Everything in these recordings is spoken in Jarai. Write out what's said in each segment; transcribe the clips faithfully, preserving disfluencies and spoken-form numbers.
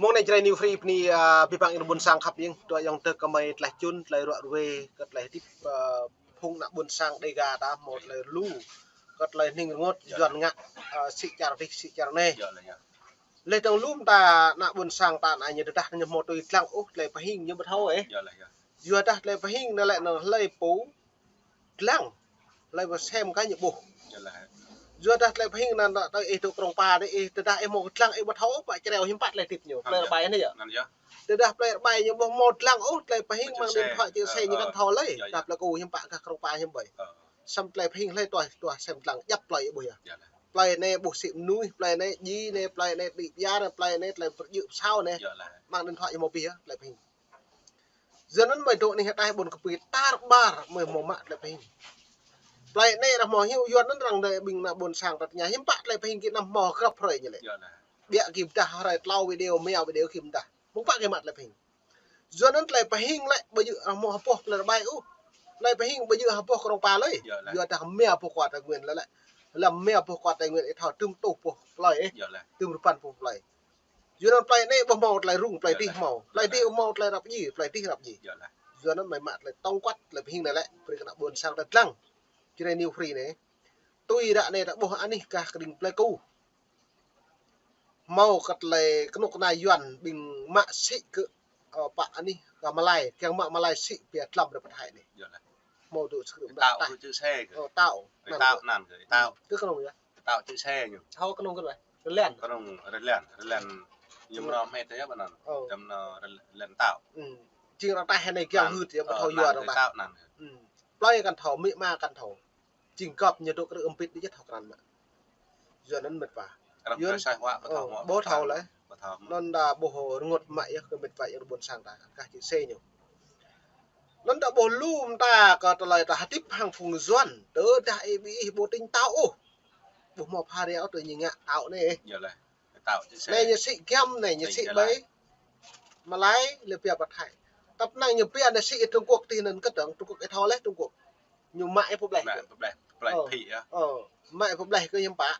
Mông anai Jrai New Free bơni, a, abih bang ƀing ƀôn sang khăp ƀing, dŏ ayŏng adơi gơmơi tơlơi čun, tơlơi ruă ruê, kơ tơlơi hơdip, a, phung ană ƀôn sang Dega ta hmâo tơlơi lu, kơ tơlơi hning rơngot, Yuan ngă, a, sĭ čar adih, sĭ čar anai. Leh dơ̆ng lu mơta ană ƀôn sang ta anai ñu tơdah ñu hmâo tui dlăng ôh tơlơi pơhing ñu ƀu thâo ôh. Yua dah tơlơi pơhing anai lĕ anŭn hlơi pô dlăng, hlơi pô sem kơ ñu ƀuh. Yua dah tơlơi pơhing anŭn tơdah ih dŏ krong pa dih, ih tơdah ih hmâo dlăng ih ƀu thâo ôh, pă čreo hiư̆m pă tơlơi hơdip ñu. Plơi rơbai anai yơh. Tơdah plơi rơbai ñu ƀu hmâo dlăng ôh, tơlơi pơhing mơ̆ng điện thoại čư̆ se ñu kăn thâo lơi. Dah plơi kơ hiư̆m pă kah krong pa hiư̆m ƀơi. Samơ̆ tơlơi pơhing hlơi tuah, tuah sem dlăng djăp plơi ih ƀuh yơh. Plơi anai ƀuh sĭ mơnuih, plơi anai djai anai, plơi anai đĭ ƀiă anai, plơi anai tơlơi pơjơ̆ pơsao anai. Mơ̆ng điện thoại ñu hmâo pih yơh, tơlơi pơhing. Yua anŭn mơi dŏ anih hơtai ƀôn kơpui tar ƀar mơi hmâo mă tơlơi pơhing. Plơi anai arăng hmâo hyu, yua anŭn arăng đơi ƀing ană ƀôn sang ta tơña hiư̆m pă tơlơi pơhing gih anăm hmâo grăp hrơi ñu lĕ. Ƀiă gih pơdah hrơi tlâo video, mơ̆ng video gih pơdah. Mơ̆ng pă gih mă tơlơi pơhing. Yua anŭn tơlơi pơhing lĕ ƀu djơ̆ hmâo ha boh plơi rơbai ôh. Tơlơi pơhing ƀu djơ̆ ha boh krong pa lơi. Yua dah mơ̆ng ha boh kua Tây Nguyên lĕ lĕ. Lăm mơ̆ng ha boh kua Tây Nguyên ih thâo tơm tuh boh plơi ih. Tơm rơpăn boh plơi. Yua anŭn plơi anai ƀu hmâo tơlơi rŭng, plơi dih hmâo. Plơi dih hmâo tơlơi răp djai, plơi dih răp djai. Yua anŭn mơi mă tơlơi tŏng kuăt tơlơi pơhing anai lĕ, brơi kơ ană ƀôn sang ta dlăng. Jrai New Free anai. Tui ră anai ta ƀuh anih kah kơđing Pleiku. Hmâo kơ tơlơi kơnuk kơna Yuan ƀing mă sĭ kơ, ơ, pă anih kơ Malai, kiăng mă Malai sĭ pia tlam rơp thai anai. Hmâo dŏ sơkrư̆ mơ̆ng tao. Ơ, tao. Tao anăn kơ, tao. Kơ kơnung yơh. Tao čư̆ se ñu. Thâo kơnung kơ ƀai. Rơlen. Kơnung rơlen, rơlen. Ñu mơnơ̆ng hmĕt yơh ƀơi anŭn. Ơ. Čăm anŭn rơlen tao. Jing arăng taih anai kiăng hưt yơh, ƀu thâo yua arăng taih. Tao anăn. Plơi kăn thâo, amĭ ama kăn thâo. Jing gŏp ñu dŏ krư̆ ơmpit dih yơh thâo krăn mă. Yua anŭn mĕt wa. Arăng Yuan. Ƀu thâo lơi. Anŭn đa ƀuh rơngot mă yơh kơ mĕt wa yơh ƀôn sang ta. Kah čư̆ se ñu. Anŭn đa ƀuh lu mơta kơ tơlơi ta hơdip hăng phung Yuan. Tơdah ih ƀing ih ƀu tĭng tao ôh. Ƀu hmâo pha reo tui ñu ngă tao anai. Anai ñu sĭ giăm anai, ñu sĭ ƀơi Malai, lĕ pia pơthai. Tăp năng ñu pia anai sĭ Trung Quốc tih anŭn kơtang Trung Quốc ih thâo leh Trung Quốc. Ñu mă ih pơbleh. Mă ih pơbleh kơ hiư̆m pă.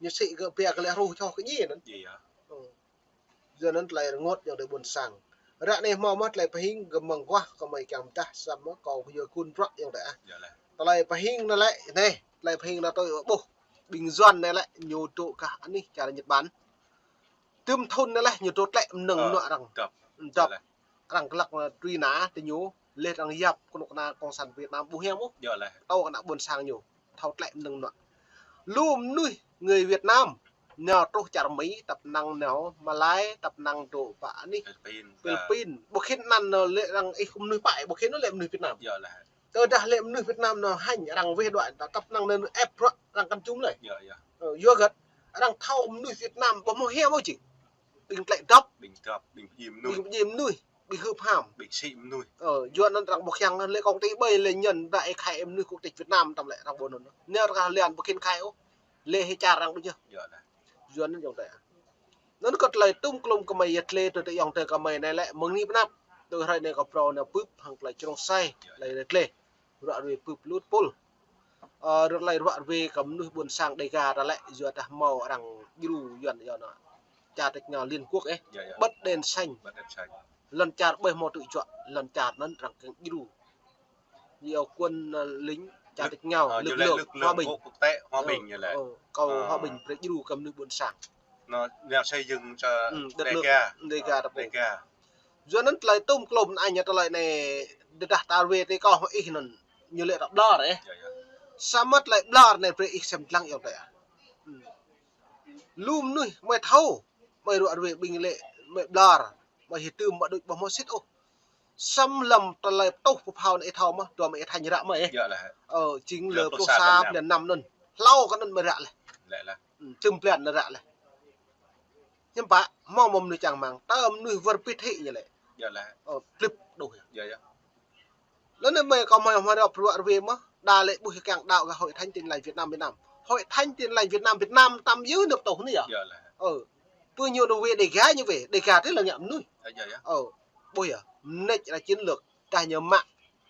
Ñu sĭ kơ pia kơ lĕ ruh čoh kơ djai anŭn. Yua anŭn tơlơi rơngot ayŏng adơi ƀôn sang. Ră anai hmâo mơ̆ tơlơi pơhing gơmơi mơguah gơmơi kiăng pơdah samơ̆ kâo kơ yua gun bruă ayŏng adơi ah. Tơlơi pơhing anai lĕ, anai, tơlơi pơhing anai tui ƀuh. Ƀing Yuan anai lĕ, ñu dŏ kah anih čar Nhật Bản. Tơm thŭn anai lĕ, ñu dŏ tlĕ mơnơ̆ng mơnuă arăng. Dŏp. Arăng glăk truy nã tơ ñu, leh arăng yap kơnuk kơna Cộng sản Việt Nam ƀu hiam ôh. Tơl kơ ană ƀôn sang ñu. Thâo tlĕ mơnơ̆ng mơnuă. Lu mơnuih người Việt Nam nao truh čar Mi, tăp năng nao Malai, tăp năng dŏ pă anih Philippin. Ƀu khĭn anăn nao lĕ arăng ih mơnuih pă, ƀu khĭn nao lĕ mơnuih Việt Nam. Tơdah lĕ mơnuih Việt Nam nao hăng arăng weh đuaĭ ta tăp năng nao ĕp bruă arăng kăn čum lĕ. Ơ, yua hơget arăng thâo mơnuih Việt Nam ƀu hmâo hiam ôh jing. Ƀing tlĕ dŏp. Ƀing dŏp, ƀing pơdjai mơnuih. Ƀing pơdjai mơnuih, ƀing hưp ham. Ƀing sĭ mơnuih. Ơ, yua anŭn arăng ƀu kiăng lĕ công ty ƀai lĕ ñăn đa ih khai mơnuih quốc tịch Việt Nam tăm lĕ arăng ƀu anŭn. Anai arăng lĕ ƀu khĭn khai ôh. Lĕ hĭ čar arăng đôč yơh. Yua anŭn. Yua anŭn ayŏng adơi ah. Anŭn kơ tơlơi tŭm klum gơmơi yơh tơlơi tui ayŏng adơi gơmơi anai lĕ mơ̆ng anai pơ anăp. Tui hrơi anai kâo phrâo anai bưp hăng tơlơi črông sai, tơlơi anai tơlơi. Ruă ruê bưp lut pul. Ơ, rơlai ruă ruê kơ mơnuih ƀôn sang Dega ta lĕ, yua dah hmâo arăng djru Yuan yơh anŭn. Čar tač rơngiao Liên Quốc ih. Bật đèn xanh. Lŏn čar ƀơi hmâo tŭ juă, lŏn čar anŭn arăng kiăng djru. Yua quân, ơ, lính, čar tač rơngiao, lực lượng hòa bình. Quốc tế, hòa bình ñu lĕ. Ơ, kâo hòa bình brơi djru kơ mơnuih ƀôn sang. Nó, nó xây dựng cho Dega. Dega ta pô. Yua anŭn tơlơi tŭm klum anai ñu tơlơi anai, tơdah ta ruê tui kâo hăng ih anŭn, ñu lĕ ta ƀlŏr ih. Samơ̆ tơlơi ƀlŏr anai brơi ih sem dlăng ayŏng adơi ah. Lu mơnuih mơi thâo, mơi ruă ruê ƀing lĕ mơi ƀlŏr, mơi hơdôm mă đôč ƀu hmâo sĭt ôh. Samơ̆ lăm tơlơi pơtuh pơphao anai ih thâo mơ̆, dua mơi ih thañ ră mơi ih. Ơ, jing lơ pluh sa blan năm anŭn. Hlâo kơ anŭn mơi ră leh. Tơm blan anŭn ră leh. Hiư̆m pă, hmâo mơ̆ mơnuih čang rơmang, tơl mơnuih wơr bĭt hĭ ñu lĕ. Ơ, klip đôč yơh. Lơ̆m anai mơi kâo hmâo hmâo ră ruă ruê mơ̆, đa lĕ ƀuh kiăng đaŏ kơ Hội Thánh Tin Lành Việt Nam, Việt Nam. Hội Thánh Tin Lành Việt Nam, Việt Nam tăm yơh nao pơtuh anai yơh. Ơ, pơ ñu nao wê Dega ñu wê, Dega tih lĕ ngă mơnuih. Ơ, ƀuh yơh, mơneč ra chiến lược, dah ñu mă,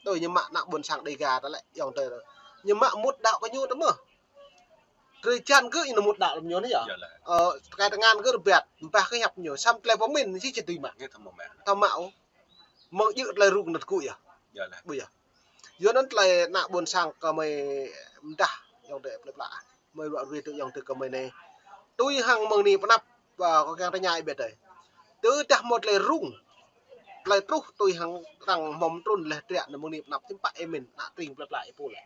tui ñu mă ană ƀôn sang Dega ta lĕ, ayŏng adơi. Ñu mă mŭt đaŏ kơ ñu tơ mơ̆. Drơi jăn gơ̆ ñu mŭt đaŏ lăm ñu anai yơh. Yơh lĕ. Ơ, tơkai tơngan gơ̆ rơbat, ƀah kơ hiăp ñu, samơ̆ tơlơi pơmĭn sĭt či tui mă. Ñu tơma mă. Tơma ôh. Mơ̆ng djơ̆ tơlơi rŭng anŭn gơ̆ yơh. Yơh lĕ. Ƀu yơh. Yua anŭn tơlơi ană ƀôn sang kơmơi mơdah ayŏng adơi plơi pla. Mơi ruă ruai tơ ayŏng adơi kơmơi anai. Tui hăng mơ̆ng anai pơanăp, ơ, kâo kiăng tơña ih ƀiă tơi. Tơdah hmâo tơlơi rŭng, tơlơi truh tui hăng arăng hmâo mơtrŭn laih triă anŭn mơ̆ng anai pơanăp hiư̆m pă ih mĭn, ană tring plơi pla ih pô lĕ.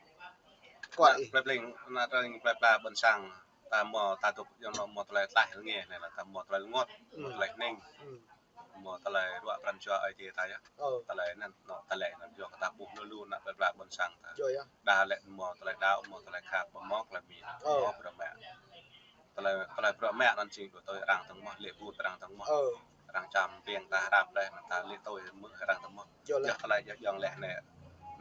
Kuă ih. Plơi pla, ană tring plơi pla ƀôn sang, ta hmâo ta dŏ ayŏng anŭn hmâo tơlơi tlaih rơngiă anai lĕ ta hmâo tơlơi rơngot, hmâo tơlơi hning. Hmâo tơlơi ruă pran jua Ơi Adai ta yơh. Ơ. Tơlơi anŭn, anŭn tơlơi anŭn yua kơ ta ƀuh lu lu ană plơi pla ƀôn sang ta. Yơh, yơh. Đa lĕ hmâo tơlơi đaŏ, hmâo tơlơi khăp, hmâo mơ̆ tơlơi mĭn, ơ, hmâo bruă mă. Tơlơi, tơlơi bruă mă anŭn jing kơ tui arăng tơ̆ng mơ̆, lĕ ƀut arăng tơ̆ng mơ̆. Ơ. Arăng čăm ƀing ta hrăm laih, ta lĕ tui mơ̆ arăng tơ̆ng mơ̆. Yơh lĕ. Yơh tơlơi yơh ayŏng lĕ anai.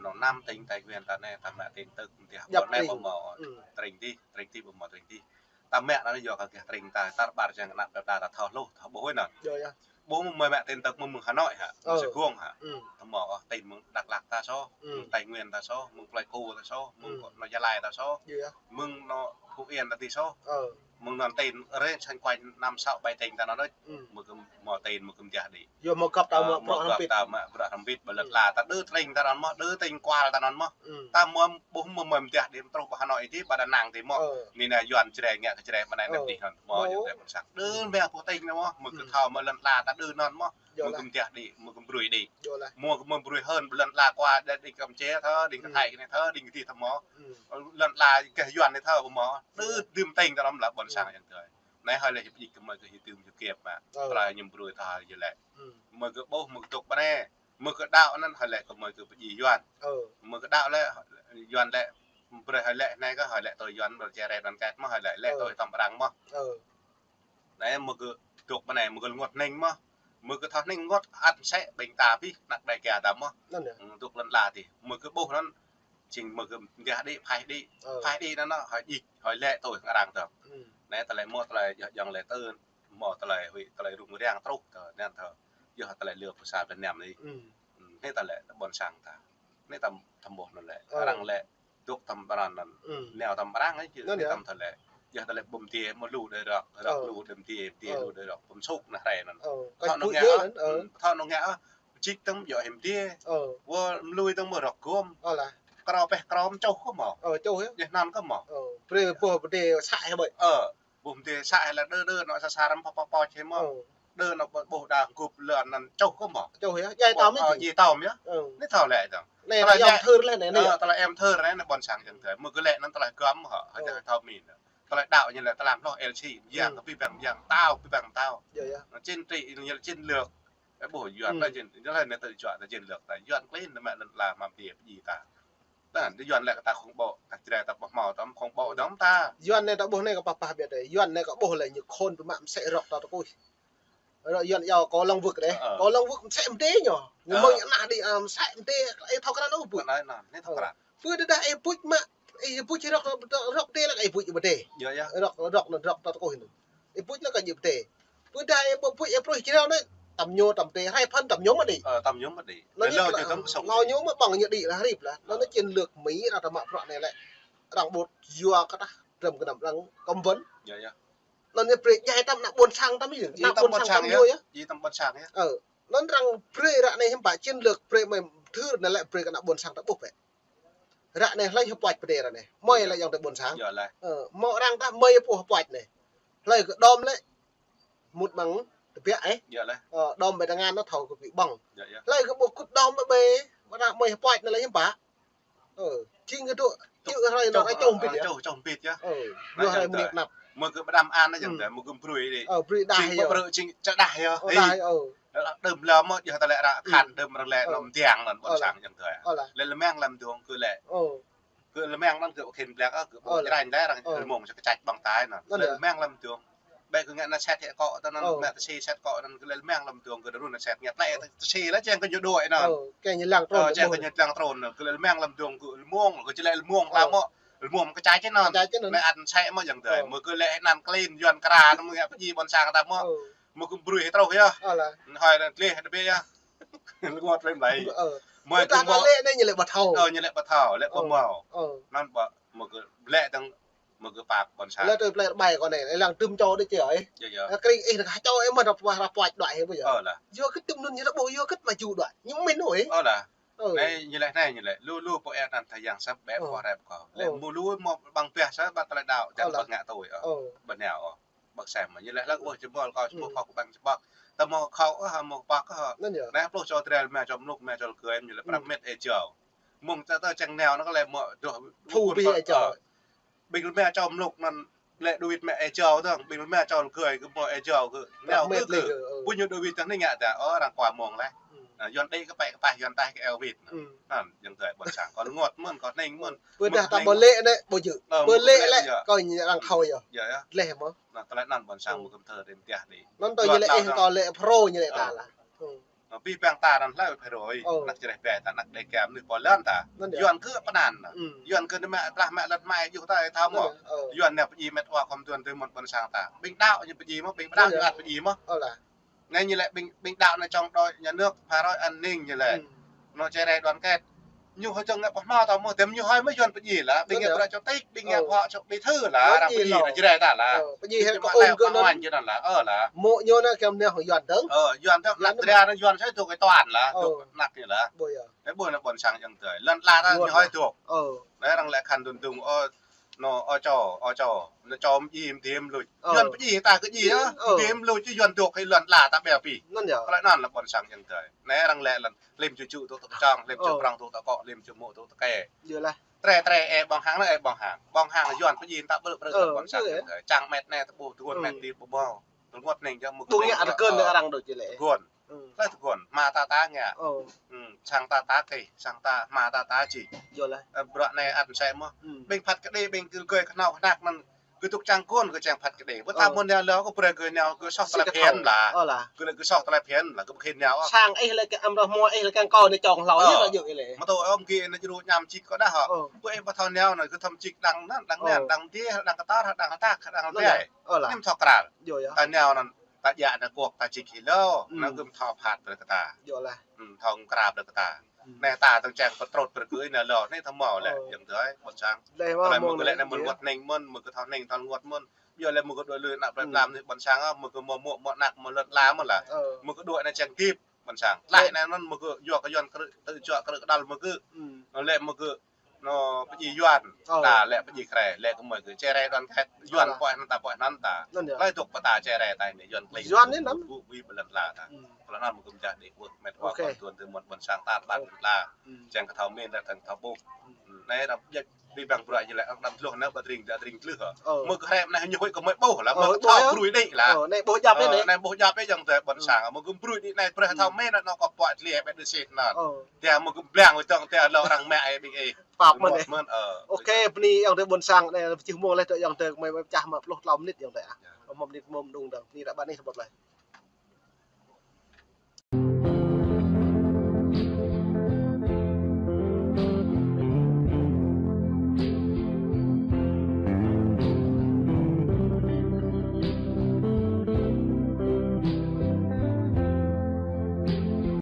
Anŭn năm tỉnh Tây Nguyên ta anai, ta mă tin tức, mơ̆ng tih. Djăp ƀôn anai tring. Ƀu hmâo, ơ, tring dih, tring dih, ƀu hmâo tring dih. Ta mă anŭn yua kơ gah tring ta, ta ƀar jang ană plơi pla ta thâo hluh, thâo ƀuh anŭn. Yơh, yơh. Ƀuh mơ̆ng mơi mă tin tức mơ̆ng, mơ̆ng Hà Nội hă, mơ̆ng, ơ, Sài Gòn hă. Ơ. Tơma ôh, tin mơ̆ng Dak Lak ta soh, ơ, mơ̆ng Tây Nguyên ta soh, mơ̆ng Pleiku ta soh, mơ̆ng, ơ, kơ anŭn Gia Lai ta soh, yơh, yơh, mơ̆ng anŭn Phú Yên ta dih soh. Ơ. Mơ̆ng anŭn tin, rĕ sanh kuanh năm sáu bảy tỉnh ta anŭn đôč. Ơ. Mơ̆ng kơ hmâo tin, mơ̆ng kơ mơdah đĭ. Yua hmâo găp ta, ơ, mă hmâo bruă găp hrăm pit. Ta mă bruă hrăm pit, ƀơi lŏn, ơ, ala ta đơ tring ta anŭn mơ̆, đơ tring kual ta anŭn mơ̆. Ơ. Ta hmâo ƀuh mơ̆ng mơi mơdah đĭ truh ƀơi Hà Nội dih, ƀơi Đà Nẵng dih mơ̆. Ơ. Anai anai Yuan Jrai ngă kơ Jrai mơ̆ng anai, ơ, anŭn dih anŭn mơ̆, ơ, ayŏng adơi ƀôn sang. Đơ, ơ, mă hmâo tring anŭn mơ̆, mơ̆ng kơ, ơ, thâo mă lŏn ala ta đơ anŭn mơ̆. Yơh lĕ. Mơ̆ng kơ mơdah đĭ, mơ̆ng kơ brơi đĭ. Yơh lĕ. Mơ̆ng kơ mơ̆ brơi hơn ƀơi lŏn ala kual đe đing Kampuchia thâo, đing, ơ, kơ Thái anai thâo, đing kơ dih thâo mơ̆. Ơ. Lŏn ala gah Yuan anai thâo mơ̆. Đơ, ơ, dưm tring ta anŭn lĕ ƀôn, ơ, sang ayŏng adơi. Anai hơi lĕ hiăp djik kơ mơi kơ hơdôm hơkĕp mă. Ơ. Tơlơi ñu brơi ta yơh lĕ. Ơ. Mơi kơ ƀuh, mơi kơ dŏ ƀơi anai. Mơi kơ đaŏ anŭn hơi lĕ kơ mơi kơ pơdjai Yuan. Ơ. Mơi kơ đaŏ lĕ Yuan lĕ brơi hơi lĕ anai kơ hơi lĕ tui Yuan brơi čere đoàn kết mơ̆ hơi lĕ, lĕ, ơ, tui tơm arăng mơ̆. Ơ. Anai mơi kơ dŏ ƀơi anai mơi kơ rơngot hning mơ̆. Mơi kơ thâo hning rơngot ăt sĕ ƀing ta pih, ană Đêga ta mơ̆. Anŭn yơh. Ơ, dŏ lŏn ala dih. Mơi kơ ƀuh anŭn jing mơi kơ mơdah đĭ, phaih đĭ. Ơ. Phaih đĭ anŭn, anŭn hơi djik, hơi lĕ tui hăng arăng tơ̆. Ơ. Anai tơlơi hmâo tơlơi yơh ayŏng lĕ tơ hmâo tơlơi huĭ, tơlơi rŭng răng truh tơ anŭn tơ. Yơh tơlơi lơ pơsa Việt Nam anai. Ơ. Ơ, anai tơlơi ƀôn sang ta. Anai tơm, tơm ƀuh anŭn lĕ. Ơ. Arăng lĕ dŏ tơm pran anŭn. Ơ. Nao tơm arăng anai či, anŭn anai yơh. Tơm tơlơi. Yơh tơlơi ƀu mơdê, mơ̆ lu đơi rŏk, rŏk, ơ, lu đơi mơdê, mơdê, ơ, lu đơi rŏk, ƀu sŭk anai hrơi anŭn. Ơ. Thâo anŭn ngă, ơ, ơ, thâo anŭn ngă, ơ, djik tơm yua hĭ mơdê. Ơ. Wơ̆t mơlui tơm mơ̆ rŏk gôm. Ơ lĕ. Krao pĕh krao mơ̆ čuh kơ mơ̆. Ơ, čuh yơh. Yơh anŭn kơ mơ̆. Ơ. Brơi ƀuh mơdê sa hĭ ƀơi. Ơ. Ƀuh mơdê sa hĭ lĕ đơ đơ anŭn sa sa răm pơ̆ pơ̆ pơ̆ čih mơ̆. Ơ. Đơ anŭn ƀuh, ƀuh đa gŭp lŏn anŭn čuh kơ mơ̆. Čuh yơh, djai tơm, ơ, yơh. Djai tơm yơh. Ơ. Anai thâo lĕ tơ̆ng. Anai tơlơi em thơ lĕ anai, anai. Ơ, tơlơi em thơ anai, anai ƀôn sang ayŏng adơi. Mơi kơ lĕ anŭn tơlơi gơ̆m hă, hơi, ơ, thâo mĭn. Tơlơi đaŏ ñu lĕ tơlơi hloh L C, yang, ơ, kơ pih ƀăng yang, tao, pih ƀăng tao. Yơh, yơh. Anŭn chiến trị, ñu lĕ chiến lược. Ơ, ƀuh Yuan, ơ, ta chiến, ñu lĕ anai tơlơi juă ta chiến lược ta. Yuan klin ta mă lŏn ala mơ̆ pơdjai ta. Anŭn, Yuan lĕ kơ ta khŏng ƀô̆, ta Jrai ta ƀuh hmâo tơm khŏng ƀô̆ tơm ta. Yuan anai ta ƀuh anai kơ pah pah ƀiă tơi. Yuan anai kơ ƀuh lĕ ñu khôn pơmă mơsĕ rŏk ta tơkuih. Rŏk Yuan yua kơ lŏng wơ̆k đeh. Ơ. Kơ lŏng wơ̆k mơsĕ mơdê ñu. Ñu, ơ, mơ̆ng anai đĭ, ơ, mơsĕ mơdê, ih thâo krăn ôh buč. Anai, anai, anai thâo krăn. Ơ. Pơ tơdah ih buč mă, ih buč rŏk, rŏk mơdê lĕ ih buč mơdê. Yơh, yơh. Rŏk, rŏk anŭn, rŏk ta tơkuih anŭn. Ih buč lĕ kơ ih mơdê. Pơ tơdah ih ƀu buč ih pruih jrao anai, tơm ñu tơm tê, hrơi phăn tơm ñu mơ̆ đĭ. Ơ, tơm ñu mơ̆ đĭ. Anŭn lĕ ñu lơ tơm, ơ, sŏng. Lơ ñu mơ̆ ƀơ̆ng ñu đĭ lă hrip lă. Anŭn, ơ, chiến lược Mỹ arăng ta mă bruă anai lĕ. Arăng ƀu yua kơ tah drăm gơnam arăng cấm vận. Yơh, yơh. Anŭn ñu brơi djai tơm ană ƀôn sang tơm yơh. Djai tơm ƀôn sang yơh. Ană ƀôn sang tơm yơh. Djai tơm ƀôn sang yơh. Ơ. Anŭn arăng brơi ră anai hiư̆m pă chiến lược brơi mơi thâo anai lĕ brơi kơ ană ƀôn sang ta ƀuh bĕ. Ră anai hlơi hơpuač pơdai ră anai. Mơi lĕ ayŏng adơi ƀôn sang. Yơh lĕ. Ơ, hmâo arăng tah mơi pô hơpuač anai. Hlơi kơ đom lĕ. Mŭt mơ̆ng tơbiă, ơ. Yơh lĕ. Ơ, đom ƀơi tơngan anŭn thâo kơ ƀu ƀơ̆ng. Yơh, yơh. Hlơi kơ ƀu kŭt đom ƀơi, ƀơi mơi hơpuač anai lĕ hiư̆m pă. Ơ, jing kơ dŏ, čuh hrơi anŭn, čuh, ơ, čuh ƀit yơh. Čuh, čuh ƀit yơh. Ơ, anai yua hrơi mơnit anăp. Mơi kơ ƀơđăm an anai ayŏng adơi, mơ̆ kơ brơi đih. Ơ, brơi đah yơh. Jing ƀu brơi jing čơđah yơh. Ơ, đah yơh. Đơm lăm mơ̆, yơh ta lĕ ră, ơ, khăn đơm ră lĕ, ơ, anŭn mơdiăng anŭn ƀôn, ơ, sang ayŏng adơi. Ơ lĕ. Lĕ lơmang lăm dŏng kơ lĕ. Ơ. Kơ lơmang anŭn kơ khĭn blek, ơ, kơ ƀu, ơ, lĕ, jranh lĕ, arăng, ơ, rơmông čơkă čač ƀơ̆ng tai anŭn. Anŭn lĕ. Lĕ lơmang lăm dŏng. Ƀĕ kơ ngă ană set hĕ kŏ tơnăn, ơ, ngă tơsĭ set kŏ anŭn, kơ lĕ lơmang lăm dŏng, kơ run ană set ngă tlĕ, ơ, tơsĭ lĕ čang kơ ñu đuaĭ anŭn. Ơ, čang ñu lăng, ơ, trôn, čang kơ ñu lăng trôn anŭn, kơ lĕ lơmang lăm dŏng, kơ lơmông, kơ či lĕ lơmông, ơ, lăm mơ̆, lơmông kơ čač anŭn. Čač anŭn. Lĕ ăn sĕ mơ̆ ayŏng adơi, ơ, mơ̆ kơ lĕ anăn klin, Yuan kra, anŭn mơ̆ ngă pơdjai ƀôn sang ta mơ̆. Ơ. Mơ̆ kơ brơi hĭ truh yơh. Ơ lĕ. Hơi anŭn tleh hĭ tơbiă yơh. Rơngot rem lai. Ơ. Mơi kơ ta mơ̆ lĕ anai ñu lĕ ƀu thâo. Ơ, ñu lĕ ƀu thâo, lĕ ƀu, ơ, hmâo. Ơ. Anŭn ƀă, mơ̆ kơ lĕ tơ̆ng Mơ̆ kơ pap ƀôn sang. Lĕ tui plei rơbai kơ anai, lăng tơm čô đôč ih. Yơh, yơh. Kring ih nă čô ih mă ră puah ră puač đuaĭ ih ƀu yơh. Ơ lah. Yua kơ tơm anŭn ñu ƀu yua kơ mă jŭ đuaĭ. Ñu min ôh ih. Ơ lah. Ơ. Anai ñu lĕ, anai ñu lĕ. Lu lu pô ĕ anăn tha yang săp ƀĕ pô rep kơ. Lĕ mơ̆ lu mơ̆ ƀăng peh sa ƀă tơlơi đaŏ, ơ, čang lah. Ƀă ngă tui ôh. Ơ. Ƀă nao ôh. Ƀă sem. Ñu lĕ lăng ƀuh jơmol kơ, jơmol kơ kơ ƀăng čơƀăk. Ta mơ̆ khâu ôh, mơ̆ păk ôh. Anŭn yơh. Anai pluh čô drel mă čô mluk, mă čô lơgơi, ñu lĕ prap met ih jao. Mơ̆ng ta tơ čang nao anŭn kơ lĕ mơ̆ dŏ. Thu bi ih jao. Ƀing lĕ mă čô mluk anŭn lĕ đuaĭ mă ih jao dơ̆ng, ƀing lĕ mă čô lơgơi kơ mơ̆ ih jao kơ. Nao kơ kơ. Ƀu ñu đuaĭ tơ̆ng anai ngă ta, ơ, arăng kua mơ̆ng lĕ. Yua anŭn đĭ kơ pĕ kơ pah, yua anŭn taih kơ eo wĭt. Anŭn, yang tơi ƀôn sang, kơ rơngot mơ̆n, kơ ning mơ̆n. Ƀôdah ta ƀu lĕ anai, ƀu jŭ. Ƀu lĕ lĕ, kơ ñu arăng thâo yơh. Yơh, yơh. Leh mơ̆. Anŭn, tơlơi anŭn ƀôn sang mơ̆ kơ thơ đêm tiah đĭ. Anŭn tơ ñu lĕ ih tơ lĕ pro ñu lĕ ta lah. Ơ, bi păng ta anŭn hlơi pơrơi. Ơ. Anăk čơreh ƀe ta, anăk đe kem anai pô lăn ta. Anŭn yơh. Yua kơ pơnan. Yua kơ anai mă tlah mă lăt mă juh ta thâo mơ̆. Anŭn yơh. Ơ. Yua anai pơjing met wa khŏm tuan tui mơ̆n ƀôn sang ta. Ƀing đaŏ ñu pơjing mơ̆, ƀing pơđah ñu ăt pơjing mơ̆. Ơ lah. Anai ñu lĕ ƀing, ƀing đaŏ anai čŏng đôč nhà nước, phá rối an ninh ñu lĕ. Anŭn chia rẽ đoàn kết. Ñu hơi čŏng ngă pơhmao ta mơ̆, tơm ñu hơi mơ̆ Yuan pơjing lah, ƀing ngă bruă chủ tịch, ƀing ngă phó chủ bí thư lah, arăng pơjing lah, chia rẽ ta lah. Pơjing hơi kơ ung kơ anŭn. Ơ lah. Mơ̆ ñu anai kiăng anai Yuan dơ̆ng. Ơ, Yuan dơ̆ng, anăk tria anai Yuan sai dŏ kơ toàn lah, dŏ anăk ñu lah. Ƀu yơh. Ƀu anai ƀôn sang yang tơi. Lăn la ta ñu hơi dŏ. Ơ. Anai arăng lĕ khăn dun dung, ơ, anŭn, ơ čô, ơ čô. Anŭn čô mơjing mơdêm luč. Ơ. Yuan pơjing ta kơ jing yơh. Ơ. Mơdêm luč, Yuan dŏ kơ lăn la ta ƀiă pi. Anŭn yơh. Kơ lĕ anŭn lah ƀôn sang yang tơi. Anai arăng lĕ lăn, lĕm ču ču tŭ tơčŏng, lĕm ču prŏng tŭ tơkŏ, lĕm ču mŏ tŭ tơkĕ. Yơh lah. Tre tre ih ƀơ̆ng hăng anai ih ƀơ̆ng hăng. Ƀơ̆ng hăng Yuan pơjing ta ƀơ̆ ƀơ̆ ƀôn sang yang tơi. Čang met anai tơƀuh tơguan met đĭ ƀu ƀuh. Tơnguăt ning jang mơ̆ kơ ƀing arăng đôč lĕ. Tơguan. Lĕ tơguan, hmua ta ta ngă. Sang ta ta kơ, sang ta hmua ta ta či. Yơh lah. Ơ, bruă anai ăt mơsĕ mơ̆. Ƀing phat kơđi, ƀing kơ lơgơi kơnâo kơnăk anŭn. Kơ tŭk čang guan kơ čang phat kơđi. Ƀu ta mơ̆n nao lơ kơ brơi kơ nao kơ soh tơlơi phiăn lah. Kơ lĕ kơ soh tơlơi phiăn lah, kơ ƀu khĭn nao. Sang ih lĕ kơ amra hmua ih lĕ kăng kơ anai čŏng hlâo ih lah yơh ih lĕ. Mơ̆ tơ ôm kơ anai jru ñam čik kơ đah hŏ. Ƀu ih ƀu thâo nao anai kơ thăm čik đang anŭn, đang anŭn, đang dih, đang kơtar, đang kơtak, đang dih. Anŭn yơh. Ơ lah. Anai mơ̆ thâo kral. Yơh yơh. Ta nao anŭn. Ta djă anai kuok ta čih hĭ lơ, anŭn kơ mơ̆ thâo phat brơi kơ ta. Yơh lah. Mơ̆ thâo krap brơi kơ ta. Anai ta tơ̆ng čang pơtrut brơi kơ anai lơ, anai thâo mơ̆ lĕ, yang tơi, ƀôn sang. Tơlơi mơ̆ kơ lĕ anai mơ̆ tơnguăt ning mơ̆n, mơ̆ kơ thâo ning thâo tơnguăt mơ̆n. Yơh lĕ mơ̆ kơ đuaĭ lui anăk plei plam anai ƀôn sang, mơ̆ kơ mơ̆ mŏ mŏ anăk mơ̆ lŏn la mơ̆n lah. Mơ̆ kơ đuaĭ anai čang kip, ƀôn sang. Tơlơi anai anŭn mơ̆ kơ yua kơ Yuan krư̆, tơ̆ čuă krư̆ kơđăl mơ̆ kơ. Lĕ mơ̆ kơ Anŭn pơjing Yuan, ta lĕ pơjing Kre, lĕ kơ mơi kơ chia rẽ đoàn kết, Yuan pŏk anŭn ta pŏk anŭn ta. Anŭn yơh. Lơi dŏ pơ ta chia rẽ ta anai, Yuan klin. Yuan anai anŭn. Ƀu ƀu ƀu lăn la ta. Kơ lăn anŭn mơ̆ kơ mơjah đĭ wơ̆t met wa kon tuan tơ mơ̆n ƀôn sang ta ƀă lăn la. Čang kơ thâo min, čang kơ thâo ƀuh. Anai ră ƀiă ƀi ƀăng bruă jing lĕ, ră đăm tluh anai ƀă tring, ƀă tring tluh. Mơ̆ kơ hrĕp anai ñu huĭ kơ mơi ƀuh lah, mơ̆ kơ thâo brui đĭ lah. Anai ƀuh djăp anai. Anai ƀuh djăp anai jang tơ ƀôn sang, mơ̆ kơ brui đĭ anai brơi thâo min anŭn kơ pŏk tli ƀĕ đơ sĭt anŭn. Tơdah mơ̆ kơ blang wơ̆t tơ̆ng tơdah lŏ arăng mă ai ƀing ih. Pap mơ̆n. Mơ̆n, ơ. Ôkê, bơni yang tơi ƀôn sang, anai pơčih mông leh tơ yang tơi mơi pơčah mă pluh klâo mơnit yang tơi ah. Mơnit mơ̆ng đung dơ̆ng. Bơni ră ƀă anai sơbŏt leh.